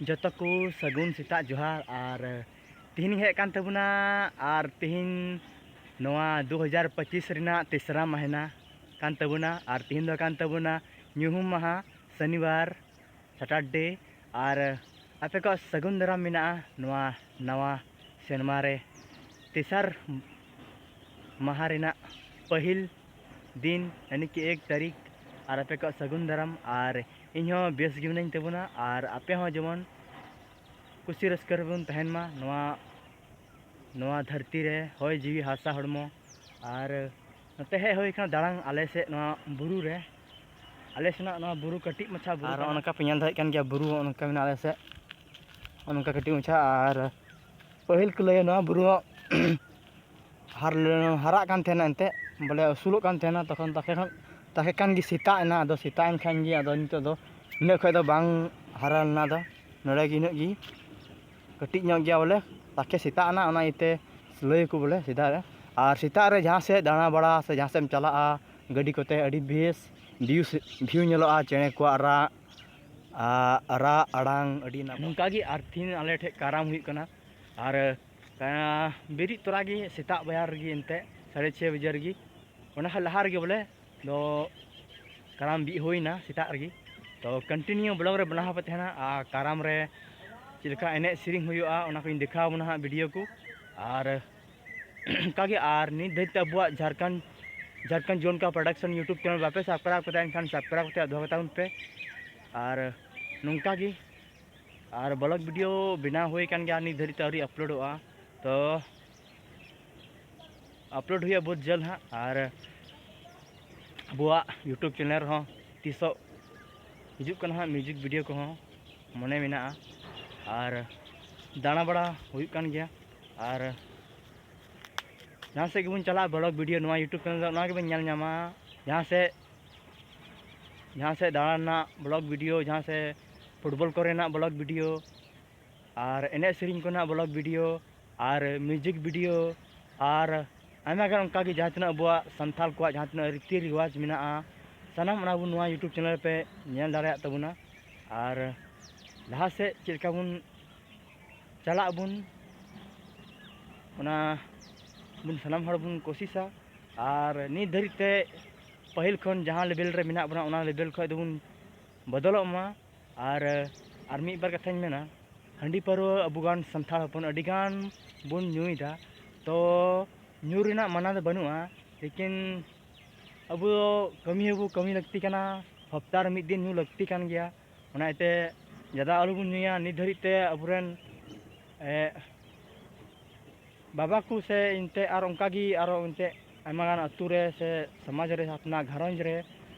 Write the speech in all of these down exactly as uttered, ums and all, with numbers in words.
ᱡᱚᱛᱚ ᱠᱚ ᱥᱟᱹᱜᱩᱱ ᱥᱮᱛᱟᱜ ᱡᱚᱦᱟᱨ᱾ ᱟᱨ ᱛᱤᱦᱤᱧ ᱦᱮᱡ ᱠᱟᱱ ᱛᱟᱵᱚᱱᱟ, ᱟᱨ ᱛᱤᱦᱤᱧ ᱱᱚᱣᱟ ᱫᱩ ᱦᱟᱡᱟᱨ ᱯᱚᱸᱪᱤᱥ ᱨᱮᱱᱟᱜ ᱛᱮᱥᱨᱟ ᱢᱟᱹᱦᱱᱟᱹ ᱠᱟᱱ ᱛᱟᱵᱚᱱᱟ᱾ ᱟᱨ ᱛᱤᱦᱤᱧ ᱫᱚ ᱠᱟᱱ ᱛᱟᱵᱚᱱᱟ ᱧᱩᱦᱩᱢ ᱢᱟᱦᱟ, ᱥᱚᱱᱤᱵᱟᱨ, ᱥᱟᱴᱟᱨᱰᱮ᱾ ᱟᱨ ᱟᱯᱮ ᱠᱚᱣᱟᱜ ᱥᱟᱹᱜᱩᱱ ᱫᱟᱨᱟᱢ ᱢᱮᱱᱟᱜᱼᱟ ᱱᱚᱣᱟ ᱱᱟᱣᱟ ᱥᱮᱨᱢᱟ ᱨᱮ, ᱛᱮᱥᱟᱨ ᱢᱟᱦᱟ ᱨᱮᱱᱟᱜ ᱯᱟᱹᱦᱤᱞ ᱫᱤᱱ, ᱭᱟᱱᱤ ᱠᱤ ᱮᱠ ᱛᱟᱹᱨᱤᱠᱷ᱾ ᱟᱨ ᱟᱯᱮ ᱠᱚᱣᱟᱜ ᱥᱟᱹᱜᱩᱱ ᱫᱟᱨᱟᱢ᱾ ᱟᱨ ᱤᱧ ᱦᱚᱸ ᱵᱮᱥ ᱜᱮ ᱢᱤᱱᱟᱹᱧ ᱛᱟᱵᱚᱱᱟ, ᱟᱨ ᱟᱯᱮ ᱦᱚᱸ ᱡᱮᱢᱚᱱ ᱠᱩᱥᱤ ᱨᱟᱹᱥᱠᱟᱹ ᱨᱮᱵᱚᱱ ᱛᱟᱦᱮᱱ ᱢᱟ ᱱᱚᱣᱟ, ᱱᱚᱣᱟ ᱫᱷᱟᱹᱨᱛᱤ ᱨᱮ, ᱦᱚᱭ ᱡᱤᱣᱤ ᱦᱟᱥᱟ ᱦᱚᱲᱢᱚ᱾ ᱟᱨ ᱱᱚᱛᱮ ᱦᱮᱡ ᱦᱩᱭ ᱠᱟᱱᱟ ᱫᱟᱬᱟᱱ ᱟᱞᱮ ᱥᱮᱫ ᱱᱚᱣᱟ ᱵᱩᱨᱩ ᱨᱮ, ᱟᱞᱮ ᱥᱮᱱᱟᱜ ᱱᱚᱣᱟ ᱵᱩᱨᱩ ᱠᱟᱹᱴᱤᱡ ᱢᱟᱪᱷᱟ ᱵᱩᱨᱩ ᱟᱨ ᱠᱟᱱᱟ᱾ ᱚᱱᱠᱟ ᱯᱮ ᱧᱮᱞ ᱫᱟᱲᱮᱭᱟᱜ ᱠᱟᱱ ᱜᱮᱭᱟ, ᱵᱩᱨᱩ ᱦᱚᱸ ᱚᱱᱠᱟ ᱢᱮᱱᱟᱜᱼᱟ ᱟᱞᱮ ᱥᱮᱫ, ᱚᱱᱠᱟ ᱠᱟᱹᱴᱤᱡ ᱢᱟᱪᱷᱟ᱾ ᱟᱨ ᱯᱟᱹᱦᱤᱞ ᱠᱚ ᱞᱟᱹᱭᱟ ᱱᱚᱣᱟ ᱵᱩᱨᱩ ᱦᱚᱸ ᱦᱟᱨ-, ᱦᱟᱨᱟᱜ ᱠᱟᱱ ᱛᱟᱦᱮᱱᱟ ᱮᱱᱛᱮᱫ, ᱵᱚᱞᱮ ᱩᱥᱩᱞᱚᱜ ᱠᱟᱱ ᱛᱟᱦᱮᱱᱟ ᱛᱚᱠᱷᱚᱱ᱾ ᱛᱟᱠᱮ ᱠᱷᱚᱱ, ᱛᱟᱠᱮ ᱠᱷᱟᱱ ᱜᱮ ᱥᱮᱛᱟᱜ ᱮᱱᱟ, ᱟᱫᱚ ᱥᱮᱛᱟᱜ ᱮᱱ ᱠᱷᱟᱱ ᱜᱮ ᱟᱫᱚ ᱱᱤᱛᱚᱜ ᱫᱚ ᱤᱱᱟᱹᱜ ᱠᱷᱚᱱ ᱫᱚ ᱵᱟᱝ ᱦᱟᱨᱟ ᱞᱮᱱᱟ᱾ ᱟᱫᱚ ᱱᱚᱰᱮ ᱜᱮ ᱤᱱᱟᱹᱜ ᱜᱮ ᱠᱟᱹᱴᱤᱡ ᱧᱚᱜ ᱜᱮᱭᱟ ᱵᱚᱞᱮ, ᱛᱟᱠᱮ ᱥᱮᱛᱟᱜ ᱮᱱᱟ, ᱚᱱᱟ ᱤᱭᱟᱹᱛᱮ ᱞᱟᱹᱭ ᱟᱠᱚ ᱵᱚᱞᱮ ᱥᱮᱫᱟᱭ ᱨᱮ᱾ ᱟᱨ ᱥᱮᱛᱟᱜ ᱨᱮ ᱡᱟᱦᱟᱸ ᱥᱮᱫ ᱫᱟᱬᱟ ᱵᱟᱲᱟ ᱥᱮ ᱡᱟᱦᱟᱸ ᱥᱮᱫ ᱮᱢ ᱪᱟᱞᱟᱜᱼᱟ ᱜᱟᱹᱰᱤ ᱠᱚᱛᱮ, ᱟᱹᱰᱤ ᱵᱮᱥ ᱵᱷᱤᱭᱩ, ᱵᱷᱤᱭᱩ ᱧᱮᱞᱚᱜᱼᱟ, ᱪᱮᱬᱮ ᱠᱚᱣᱟᱜ ᱨᱟᱜ, ᱟᱨ ᱨᱟᱜ ᱟᱲᱟᱝ ᱟᱹᱰᱤ ᱱᱟᱯᱟᱭ᱾ ᱱᱚᱝᱠᱟ ᱜᱮ ᱟᱨ ᱛᱤᱦᱤᱧ ᱟᱞᱮ ᱴᱷᱮᱡ ᱠᱟᱨᱟᱢ ᱦᱩᱭᱩᱜ ᱠᱟᱱᱟ᱾ ᱟᱨ, ᱟᱸ, ᱵᱮᱨᱮᱫ ᱛᱚᱨᱟ ᱜᱮ ᱥᱮᱛᱟᱜ ᱵᱟᱭᱟᱨ ᱨᱮᱜᱮ ᱮᱱᱛᱮᱫ ᱥᱟᱲᱮ ᱪᱷᱚᱭ ᱵᱟᱡᱮ ᱨᱮᱜᱮ, ᱚᱱᱟ ᱠᱷᱚᱱ ᱞᱟᱦᱟ ᱨᱮᱜᱮ ᱵᱚᱞᱮ ᱫᱚ ᱠᱟᱨᱟᱢ ᱵᱤᱫ ᱦᱩᱭᱱᱟ ᱥᱮᱛᱟᱜ ᱨᱮᱜᱮ᱾ ᱛᱚ continue vlog ᱨᱮ ᱵᱮᱱᱟᱣ ᱦᱟᱯᱮ ᱛᱟᱦᱮᱱᱟ᱾ ᱟᱨ ᱠᱟᱨᱟᱢ ᱨᱮ ᱪᱮᱫ ᱞᱮᱠᱟ ᱮᱱᱮᱡ ᱥᱮᱨᱮᱧ ᱦᱩᱭᱩᱜᱼᱟ ᱚᱱᱟ ᱠᱚᱧ ᱫᱮᱠᱷᱟᱣ ᱟᱵᱚᱱᱟ ᱦᱟᱸᱜ ᱵᱷᱤᱰᱤᱭᱳ ᱠᱚ᱾ ᱟᱨ ᱚᱱᱠᱟ ᱜᱮ ᱟᱨ ᱱᱤᱛ ᱫᱷᱟᱹᱨᱤᱡ ᱛᱮ ᱟᱵᱚᱣᱟᱜ ᱡᱷᱟᱲᱠᱷᱚᱸᱰ, ᱡᱷᱟᱲᱠᱷᱚᱸᱰ ᱡᱩᱣᱟᱹᱱ ᱠᱚᱲᱟ production YouTube channel ᱵᱟᱯᱮ subscribe ᱠᱟᱫᱟ ᱮᱱᱠᱷᱟᱱ subscribe ᱠᱟᱛᱮ ᱫᱚᱦᱚ ᱠᱟᱛᱟ ᱵᱚᱱ ᱯᱮ᱾ ᱟᱨ ᱱᱚᱝᱠᱟ ᱜᱮ ᱟᱨ vlog ᱵᱷᱤᱰᱤᱭᱳ ᱵᱮᱱᱟᱣ ᱦᱩᱭ ᱟᱠᱟᱱ ᱜᱮᱭᱟ, ᱱᱤᱛ ᱫᱷᱟᱹᱨᱤᱡ ᱛᱮ ᱟᱹᱣᱨᱤ ᱟᱯᱞᱳᱰᱚᱜᱼᱟ᱾ ᱛᱚ ᱟᱯᱞᱳᱰ ᱦᱩᱭᱩᱜᱼᱟ ᱵᱚᱦᱩᱛ ᱡᱚᱞᱫ ᱦᱟᱸᱜ᱾ ᱟᱨ ᱟᱵᱚᱣᱟᱜ YouTube channel ᱨᱮᱦᱚᱸ ᱛᱤᱥᱚᱜ ᱦᱤᱡᱩᱜ ᱠᱟᱱᱟ ᱦᱟᱸᱜ ᱢᱤᱭᱩᱡᱤᱠ ᱵᱷᱤᱰᱤᱭᱳ ᱠᱚᱦᱚᱸ ᱢᱚᱱᱮ ᱢᱮᱱᱟᱜᱼᱟ᱾ ᱟᱨ ᱫᱟᱬᱟ ᱵᱟᱲᱟ ᱦᱩᱭᱩᱜ ᱠᱟᱱ ᱜᱮᱭᱟ᱾ ᱟᱨ ᱡᱟᱦᱟᱸ ᱥᱮᱫ ᱜᱮᱵᱚᱱ ᱪᱟᱞᱟᱜᱼᱟ vlog ᱵᱷᱤᱰᱤᱭᱳ ᱱᱚᱣᱟ YouTube channel ᱨᱮ ᱚᱱᱟ ᱜᱮᱵᱚᱱ ᱧᱮᱞ ᱧᱟᱢᱟ᱾ ᱡᱟᱦᱟᱸ ᱥᱮᱫ, ᱡᱟᱦᱟᱸ ᱥᱮᱫ ᱫᱟᱬᱟᱱ ᱨᱮᱱᱟᱜ vlog ᱵᱷᱤᱰᱤᱭᱳ, ᱡᱟᱦᱟᱸ ᱥᱮᱫ ᱯᱷᱩᱴᱵᱚᱞ ᱠᱚᱨᱮᱱᱟᱜ vlog ᱵᱷᱤᱰᱤᱭᱳ, ᱟᱨ ᱮᱱᱮᱡ ᱥᱮᱨᱮᱧ ᱠᱚᱨᱮᱱᱟᱜ vlog ᱵᱷᱤᱰᱤᱭᱳ, ᱟᱨ ᱢᱤᱭᱩᱡᱤᱠ ᱵᱷᱤᱰᱤᱭᱳ, ᱟᱨ ᱟᱭᱢᱟ ᱜᱟᱱ ᱚᱱᱠᱟᱜᱮ ᱡᱟᱦᱟᱸ ᱛᱤᱱᱟᱹᱜ ᱟᱵᱚᱣᱟᱜ ᱥᱟᱱᱛᱟᱲ ᱠᱚᱣᱟᱜ ᱡᱟᱦᱟᱸ ᱛᱤᱱᱟᱹᱜ ᱨᱤᱛᱤ ᱨᱮᱣᱟᱡᱽ ᱢᱮᱱᱟᱜᱼᱟ, ᱥᱟᱱᱟᱢ ᱚᱱᱟ ᱵᱚᱱ ᱱᱚᱣᱟ YouTube channel ᱨᱮᱯᱮ ᱧᱮᱞ ᱫᱟᱲᱮᱭᱟᱜ ᱛᱟᱵᱚᱱᱟ᱾ ᱟᱨ ᱞᱟᱦᱟ ᱥᱮᱫ ᱪᱮᱫ ᱞᱮᱠᱟ ᱵᱚᱱ ᱪᱟᱞᱟᱜ ᱟᱵᱚᱱ, ᱚᱱᱟ ᱵᱚᱱ ᱥᱟᱱᱟᱢ ᱦᱚᱲ ᱵᱚᱱ ᱠᱳᱥᱤᱥᱟ᱾ ᱟᱨ ᱱᱤᱛ ᱫᱷᱟᱹᱨᱤᱡ ᱛᱮ ᱯᱟᱹᱦᱤᱞ ᱠᱷᱚᱱ ᱡᱟᱦᱟᱸ ᱞᱮᱵᱮᱞ ᱨᱮ ᱢᱮᱱᱟᱜ ᱵᱚᱱᱟ, ᱚᱱᱟ ᱞᱮᱵᱮᱞ ᱠᱷᱚᱱ ᱫᱚᱵᱚᱱ ᱵᱚᱫᱚᱞᱚᱜ ᱢᱟ᱾ ᱟᱨ, ᱟᱨ ᱢᱤᱫ ᱵᱟᱨ ᱠᱟᱛᱷᱟᱧ ᱢᱮᱱᱟ, ᱦᱟᱺᱰᱤ ᱯᱟᱹᱣᱨᱟᱹ ᱟᱵᱚ ᱜᱟᱱ ᱥᱟᱱᱛᱟᱲ ᱦᱚᱯᱚᱱ ᱟᱹᱰᱤ ᱜᱟᱱ ᱵᱚᱱ ᱧᱩᱭᱮᱫᱟ᱾ ᱛᱚ ᱧᱩ ᱨᱮᱱᱟᱜ ᱢᱟᱱᱟ ᱫᱚ ᱵᱟᱹᱱᱩᱜᱼᱟ, ᱞᱮᱠᱤᱱ ᱟᱵᱚ ᱫᱚ ᱠᱟᱹᱢᱤ ᱦᱚᱸᱵᱚ ᱠᱟᱹᱢᱤ ᱞᱟᱹᱠᱛᱤ ᱠᱟᱱᱟ, ᱦᱟᱯᱛᱟ ᱨᱮ ᱢᱤᱫ ᱫᱤᱱ ᱧᱩ ᱞᱟᱹᱠᱛᱤ ᱠᱟᱱ ᱜᱮᱭᱟ᱾ ᱚᱱᱟ ᱤᱭᱟᱹᱛᱮ ᱡᱟᱫᱟ ᱟᱞᱚᱵᱚᱱ ᱧᱩᱭᱟ᱾ ᱱᱤᱛ ᱫᱷᱟᱹᱨᱤᱡ ᱛᱮ ᱟᱵᱚᱨᱮᱱ, ᱮ, ᱵᱟᱵᱟ ᱠᱚ ᱥᱮ ᱮᱱᱛᱮ ᱟᱨ ᱚᱱᱠᱟ ᱜᱮ ᱟᱨᱚ ᱮᱱᱛᱮ ᱟᱭᱢᱟ ᱜᱟᱱ ᱟᱹᱛᱩ ᱨᱮ ᱥᱮ ᱥᱚᱢᱟᱡᱽ ᱨᱮ, ᱟᱯᱱᱟᱨ ᱜᱷᱟᱨᱚᱸᱡᱽ ᱨᱮ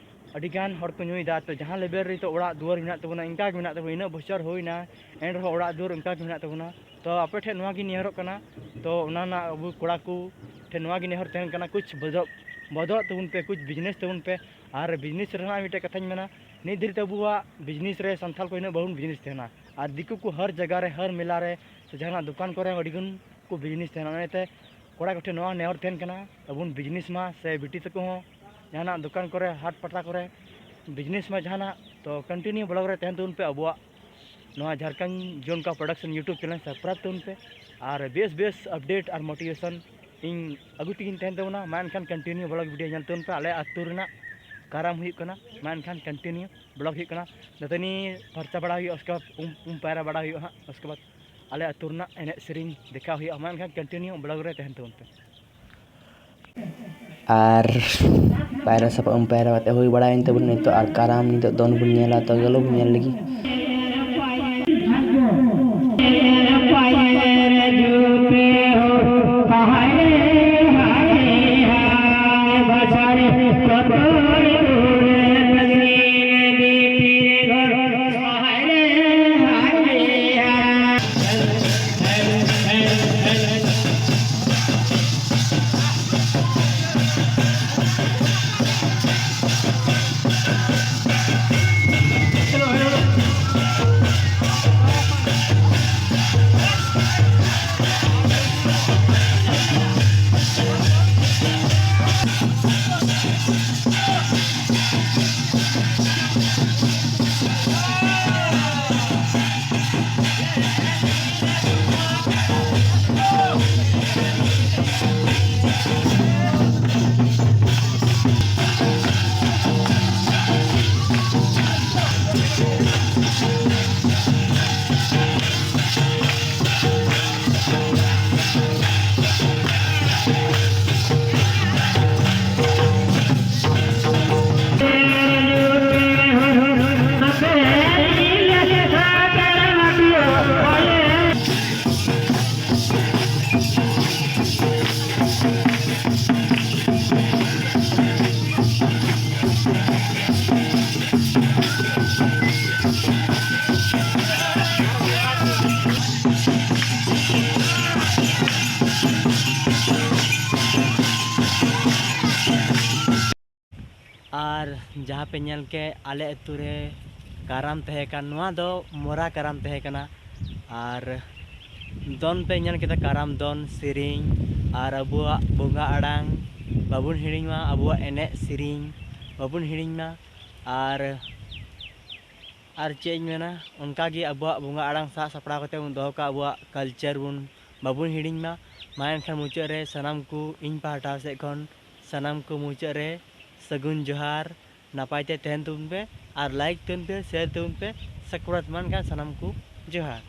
ᱟᱹᱰᱤ ᱜᱟᱱ ᱦᱚᱲ ᱠᱚ ᱧᱩᱭᱮᱫᱟ᱾ ᱛᱚ ᱡᱟᱦᱟᱸ ᱞᱮᱵᱮᱞ ᱨᱮ ᱱᱤᱛᱚᱜ ᱚᱲᱟᱜ ᱫᱩᱣᱟᱹᱨ ᱢᱮᱱᱟᱜ ᱛᱟᱵᱚᱱᱟ, ᱤᱱᱠᱟ ᱜᱮ ᱢᱮᱱᱟᱜ ᱛᱟᱵᱚᱱᱟ, ᱤᱱᱟᱹᱜ ᱵᱚᱪᱷᱚᱨ ᱦᱩᱭᱱᱟ, ᱮᱱ ᱨᱮᱦᱚᱸ ᱚᱲᱟᱜ ᱫᱩᱣᱟᱹᱨ ᱚᱱᱠᱟ ᱜᱮ ᱢᱮᱱᱟᱜ ᱛᱟᱵᱚᱱᱟ᱾ ᱛᱚ ᱟᱯᱮ ᱴᱷᱮᱱ ᱱᱚᱣᱟ ᱜᱮ ᱱᱮᱦᱚᱨᱚᱜ ᱠᱟᱱᱟ, ᱛᱚ ᱚᱱᱟ ᱨᱮᱱᱟᱜ ᱟᱵᱚ ᱠᱚᱲᱟ ᱠᱚ ᱴᱷᱮᱱ ᱱᱚᱣᱟ ᱜᱮ ᱱᱮᱦᱚᱨ ᱛᱟᱦᱮᱱ ᱠᱟᱱᱟ, ᱠᱩᱪ ᱵᱚᱫᱚ-, ᱵᱚᱫᱚᱞᱚᱜ ᱛᱟᱵᱚᱱ ᱯᱮ, ᱠᱩᱪ ᱵᱤᱡᱽᱱᱮᱥ ᱛᱟᱵᱚᱱ ᱯᱮ᱾ ᱟᱨ ᱵᱤᱡᱽᱱᱮᱥ ᱨᱮᱱᱟᱜ ᱢᱤᱫᱴᱮᱡ ᱠᱟᱛᱷᱟᱧ ᱢᱮᱱᱟ, ᱱᱤᱛ ᱫᱷᱟᱹᱨᱤᱡ ᱛᱮ ᱟᱵᱚᱣᱟᱜ ᱵᱤᱡᱽᱱᱮᱥ ᱨᱮ ᱥᱟᱱᱛᱟᱲ ᱠᱚ ᱤᱱᱟᱹᱜ ᱵᱟᱵᱚᱱ ᱵᱤᱡᱽᱱᱮᱥ ᱛᱟᱦᱮᱱᱟ᱾ ᱟᱨ ᱫᱤᱠᱩ ᱠᱚ ᱦᱟᱨ ᱡᱟᱭᱜᱟ ᱨᱮ, ᱦᱟᱨ ᱢᱮᱞᱟ ᱨᱮ ᱥᱮ ᱡᱟᱦᱟᱱᱟᱜ ᱫᱚᱠᱟᱱ ᱠᱚᱨᱮ ᱦᱚᱸ ᱟᱹᱰᱤ ᱜᱟᱱ ᱠᱚ ᱵᱤᱡᱽᱱᱮᱥ ᱛᱟᱦᱮᱱᱟ᱾ ᱚᱱᱟᱛᱮ ᱠᱚᱲᱟ ᱠᱚᱴᱷᱮᱱ ᱱᱚᱣᱟ ᱱᱮᱦᱚᱨ ᱛᱟᱦᱮᱱ ᱠᱟᱱᱟ, ᱟᱵᱚ ᱵᱚᱱ ᱵᱤᱡᱽᱱᱮᱥ ᱢᱟ, ᱥᱮ ᱵᱤᱴᱤ ᱛᱟᱠᱚ ᱦᱚᱸ ᱡᱟᱦᱟᱱᱟᱜ ᱫᱚᱠᱟᱱ ᱠᱚᱨᱮ, ᱦᱟᱴ ᱯᱟᱴᱟ ᱠᱚᱨᱮ ᱵᱤᱡᱽᱱᱮᱥ ᱢᱟ ᱡᱟᱦᱟᱱᱟᱜ᱾ ᱛᱚ continue vlog ᱨᱮ ᱛᱟᱦᱮᱱ ᱛᱟᱵᱚᱱ ᱯᱮ, ᱟᱵᱚᱣᱟᱜ ᱱᱚᱣᱟ ᱡᱷᱟᱲᱠᱷᱚᱸᱰ ᱡᱚᱱ ᱠᱟ ᱯᱨᱚᱰᱟᱠᱥᱚᱱ YouTube ᱪᱮᱱᱮᱞ subscribe ᱛᱟᱵᱚᱱ ᱯᱮ᱾ ᱟᱨ ᱵᱮᱥ ᱵᱮᱥ update ᱟᱨ motivation ᱤᱧ ᱟᱹᱜᱩ ᱛᱮᱜᱤᱧ ᱛᱟᱦᱮᱱ ᱛᱟᱵᱚᱱᱟ᱾ ᱢᱟ ᱮᱱᱠᱷᱟᱱ continue vlog video ᱧᱮᱞ ᱛᱟᱵᱚᱱ ᱯᱮ᱾ ᱟᱞᱮ ᱟᱹᱛᱩ ᱨᱮᱱᱟᱜ ᱠᱟᱨᱟᱢ ᱦᱩᱭᱩᱜ ᱠᱟᱱᱟ, ᱢᱟ ᱮᱱᱠᱷᱟᱱ continue vlog ᱦᱩᱭᱩᱜ ᱠᱟᱱᱟ᱾ ᱫᱟᱹᱛᱟᱹᱱᱤ ᱯᱷᱟᱨᱪᱟ ᱵᱟᱲᱟ ᱦᱩᱭᱩᱜᱼᱟ, ᱩᱥᱠᱮ ᱵᱟᱫ ᱩᱢ, ᱩᱢ ᱯᱟᱭᱨᱟ ᱵᱟᱲᱟ ᱦᱩᱭᱩᱜᱼᱟ ᱦᱟᱸᱜ, ᱩᱥᱠᱮ ᱵᱟᱫ ᱟᱞᱮ ᱟᱹᱛᱩ ᱨᱮᱱᱟᱜ ᱮᱱᱮᱡ ᱥᱮᱨᱮᱧ ᱫᱮᱠᱷᱟᱣ ᱦᱩᱭᱩᱜᱼᱟ᱾ ᱢᱟ ᱮᱱᱠᱷᱟᱱ continue vlog ᱨᱮ ᱛᱟᱦᱮᱱ ᱛᱟᱵᱚᱱ ᱯᱮ᱾ ᱟᱨ ᱯᱟᱭᱨᱟ ᱥᱟᱯᱟ ᱩᱢ ᱯᱟᱭᱨᱟ ᱠᱟᱛᱮ ᱦᱩᱭ ᱵᱟᱲᱟᱭᱮᱱ ᱛᱟᱵᱚᱱᱟ᱾ ᱱᱤᱛᱚᱜ ᱟᱨ ᱠᱟᱨᱟᱢ ᱱᱤᱛᱚᱜ ᱫᱚᱱ ᱵᱚᱱ ᱧᱮᱞᱟ, ᱛᱚ ᱪᱚᱞᱚ ᱵᱚᱱ ᱧᱮᱞ ᱞᱮᱜᱮ᱾ ᱟᱨ ᱡᱟᱦᱟᱸ ᱯᱮ ᱧᱮᱞ ᱠᱮᱫ ᱟᱞᱮ ᱟᱹᱛᱩ ᱨᱮ ᱠᱟᱨᱟᱢ ᱛᱟᱦᱮᱸ ᱠᱟᱱ, ᱱᱚᱣᱟ ᱫᱚ ᱢᱚᱨᱟ ᱠᱟᱨᱟᱢ ᱛᱟᱦᱮᱸ ᱠᱟᱱᱟ᱾ ᱟᱨ ᱫᱚᱱ ᱯᱮ ᱧᱮᱞ ᱠᱮᱫᱟ, ᱠᱟᱨᱟᱢ ᱫᱚᱱ ᱥᱮᱨᱮᱧ, ᱟᱨ ᱟᱵᱚᱣᱟᱜ ᱵᱚᱸᱜᱟ ᱟᱲᱟᱝ ᱵᱟᱵᱚᱱ ᱦᱤᱲᱤᱧ ᱢᱟ, ᱟᱵᱚᱣᱟᱜ ᱮᱱᱮᱡ ᱥᱮᱨᱮᱧ ᱵᱟᱵᱚᱱ ᱦᱤᱲᱤᱧ ᱢᱟ᱾ ᱟᱨ ᱟᱨ ᱪᱮᱫ ᱤᱧ ᱢᱮᱱᱟ, ᱚᱱᱠᱟᱜᱮ ᱟᱵᱚᱣᱟᱜ ᱵᱚᱸᱜᱟ ᱟᱲᱟᱝ ᱥᱟᱵ ᱥᱟᱯᱲᱟᱣ ᱠᱟᱛᱮ ᱵᱚᱱ ᱫᱚᱦᱚ ᱠᱟᱜᱼᱟ, ᱟᱵᱚᱣᱟᱜ culture ᱵᱚᱱ ᱵᱟᱵᱚᱱ ᱦᱤᱲᱤᱧ ᱢᱟ᱾ ᱢᱟ ᱮᱱᱠᱷᱟᱱ ᱢᱩᱪᱟᱹᱫ ᱨᱮ ᱥᱟᱱᱟᱢ ᱠᱚ ᱤᱧ ᱯᱟᱦᱴᱟ ᱥᱮᱫ ᱠᱷᱚᱱ ᱥᱟᱱᱟᱢ ᱠᱚ ᱢᱩᱪᱟᱹᱫ ᱨᱮ ᱥᱟᱹᱜᱩᱱ ᱡᱚᱦᱟᱨ᱾ ᱱᱟᱯᱟᱭ ᱛᱮ ᱛᱟᱦᱮᱱ ᱛᱟᱵᱚᱱ ᱯᱮ ᱟᱨ like ᱛᱟᱵᱚᱱ ᱯᱮ, share ᱛᱟᱵᱚᱱ ᱯᱮ, subscribe ᱢᱟ ᱮᱱᱠᱷᱟᱱ ᱥᱟᱱᱟᱢ ᱠᱚ ᱡᱚᱦᱟᱨ᱾